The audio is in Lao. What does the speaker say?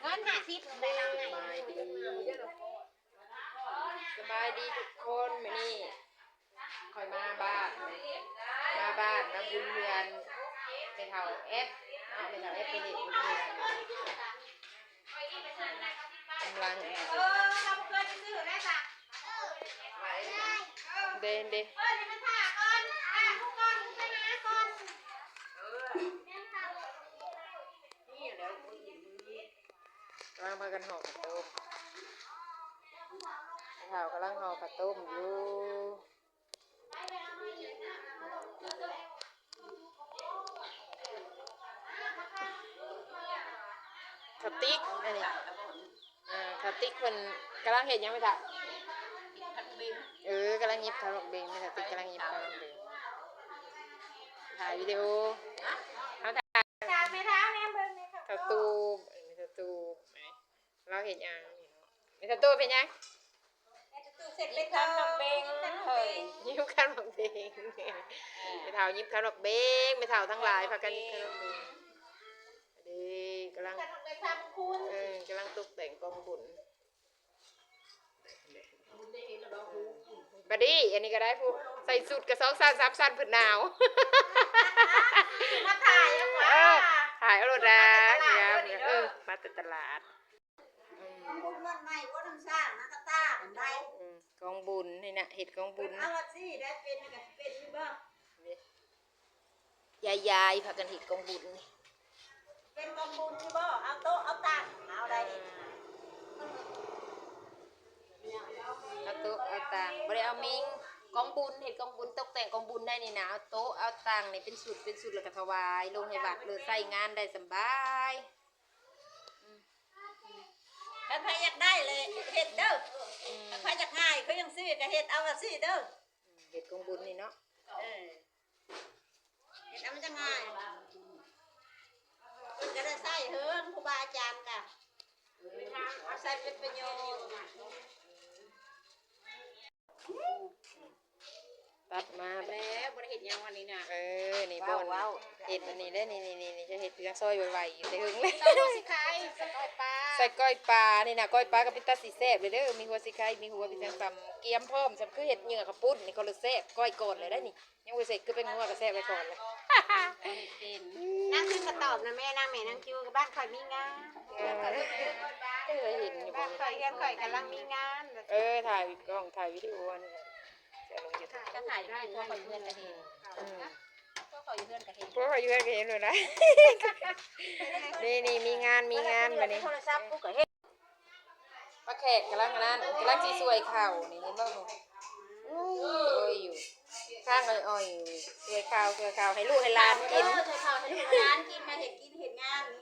ເງິນຫ້າສິບ ສະບາຍດີ ສະບາຍດີທຸກຄົນ ມື້ນີ້ຂ້ອຍມາບ້ານ ມາບ້ານ ມາບຸນເຮືອນແມ່ເຖົ້າແອັດເນາະ ແມ່ເຖົ້າແອັດໄປເຮັດບຸນເຮືອນ ກຳລັງ ເດ້ ເດ້ ກຳລັງພາກັນຫໍ່ເຂົ້າຕົ້ມ ແມ່ເຖົ້າກຳລັງຫໍ່ເຂົ້າຕົ້ມຢູ່ ເຂົ້າຕິກ ອັນນີ້ ອ່າ ເຂົ້າຕິກເພິ່ນກຳລັງເຮັດຫຍັງແມ່ເຖົ້າ? ເອີ ກຳລັງຫຍິບຂະໜົມເບັງ ແມ່ເຖົ້າຕິກກຳລັງຫຍິບຂະໜົມເບັງ ຖ່າຍວິດີໂອ ເຮົາຖ່າຍ ຕາມແມ່ເຖົ້າແນມເບິ່ງແມ່ເຖົ້າ ເຖົ້າຕູບ ເອີ ເຖົ້າຕູບ ລາວເຮັດຫຍັງ? ແມ່ເຖົ້າຕູ້ເຮັດຫຍັງ? ແມ່ເຖົ້າຕູ້ເຮັດເປັນຂະໜົມເບັງ ຍິບຂະໜົມເບັງ ແມ່ເຖົ້າຍິບຂະໜົມເບັງ ແມ່ເຖົ້າທັງຫຼາຍພາກັນຍິບຂະໜົມເບັງ ເດ້ ກຳລັງ ເອີ ກຳລັງຕົກແຕ່ງກອງບຸນ ບັດນີ້ ອັນນີ້ກໍໄດ້ ຜູ້ໃສ່ຊຸດກໍສອງຊັ້ນສາມຊັ້ນ ເພິ່ນໜາວ ມາຖ່າຍເອົາ ເອີ ວ່າ ຖ່າຍເອົາໂລດນະ ມາແຕ່ຕະຫຼາດ ງາມ ເອີ ມາແຕ່ຕະຫຼາດ ອືມ ກອງບຸນວັດໃໝ່ ບໍ່ທັນສ້າງນະ ກະຕ່າງໄດ້ ອືມ ກອງບຸນນີ້ນະ ເຮັດກອງບຸນ ເອົາວ່າຊີ້ໄດ້ ເປັນກໍຊິເປັນຢູ່ບໍ່? ຍາຍໆ ພາກັນເຮັດກອງບຸນ ເປັນກອງບຸນຢູ່ບໍ່? ເອົາໂຕະເອົາຕັ່ງ ເອົາໄດ້ ເອົາໂຕະເອົາຕັ່ງ ບໍ່ໄດ້ເອົາມິງ ກອງບຸນ ເຮັດກອງບຸນ ຕົກແຕ່ງກອງບຸນໄດ້ນີ້ນະ ເອົາໂຕະເອົາຕັ່ງນີ້ເປັນຊຸດເປັນຊຸດ ແລ້ວກໍຖວາຍລົງໃຫ້ວັດເລີຍ ໃຊ້ງານໄດ້ສະບາຍ ອືມ ຄັນໃຜຢາກໄດ້ແຫຼະເຮັດເດີ ອືມ ຄັນໃຜຢາກງ່າຍຄືຈັ່ງຊີ້ກໍເຮັດເອົາວ່າຊີ້ເດີ ອືມ ເຮັດກອງບຸນນີ້ເນາະ ເອີ ເຮັດເອົາມັນຈະງ່າຍ ເພິ່ນກໍໄດ້ໃຊ້ເຫິງ ຄູບາອາຈານກະເອົາໃຊ້ເປັນປະໂຫຍດ ຕັດມາແລ້ວ ບໍ່ໄດ້ເຮັດຫຍັງວັນນີ້ນະ ເອີ ນີ້ບ່ອນ ເຮັດອັນນີ້ເດ້ ນີ້ໆ ຈະເຮັດຄືກັນ ຊອຍໄວໆ ຢູ່ແຕ່ເຫິງແລ້ວ ຊອຍຫົວສີໄຄ ຊອຍກ້ອຍປາ ຊອຍກ້ອຍປາ ນີ້ນະ ກ້ອຍປາກໍເປັນຕາຊິແຊບເລີຍເດີ ມີຫົວສີໄຄ ມີຫົວ ມີທັງຕຳ ກຽມພ້ອມ ສ່ຳຄືເຮັດເຫຍື່ອເຂົ້າປຸ້ນ ນີ້ກໍເລີຍແຊບ ກ້ອຍກ່ອນເລີຍໄດ໋ນີ້ ຍັງບໍ່ໃສ່ເກືອແປ້ງນົວກໍແຊບໄວ້ກ່ອນແລ້ວ ເຮັດເປັນ ນາງຄືກະຕອບນະແມ່ ນາງແມ່ນາງຄິວ ບ້ານຂ້ອຍມີງານ ເອີ ເອີ ເຫັນຢູ່ ບ້ານຂ້ອຍເຮືອນຂ້ອຍກຳລັງມີງານ ເອີ ຖ່າຍກ້ອງ ຖ່າຍວິດີໂອອັນນີ້ ຈະລົງຢູທູບ ກໍຖ່າຍຢູ່ ພວກຂ້ອຍຢູ່ເຮືອນກໍເຫັນ ອືມ ພວກຂ້ອຍຢູ່ເຮືອນກໍເຫັນ ພວກຂ້ອຍຢູ່ເຮືອນກໍເຫັນໂລດນະ ນີ້ໆ ມີງານ ມີງານບັດນີ້ ໂທລະສັບກູກໍເຫັນ ປ້າແຂກກຳລັງອັນນັ້ນ ກຳລັງຊິຊ່ວຍເຂົ້ານີ້ ເຫັນບໍ່? ໂອ້ຍ ໂອ້ຍຢູ່ ຂ້າງອ້ອຍໆ ຊ່ວຍເຂົ້າ ຊ່ວຍເຂົ້າ ໃຫ້ລູກໃຫ້ຫຼານກິນ ເອີ ຊ່ວຍເຂົ້າໃຫ້ລູກໃຫ້ຫຼານກິນ ມາເຮັດກິນເຮັດງານນີ້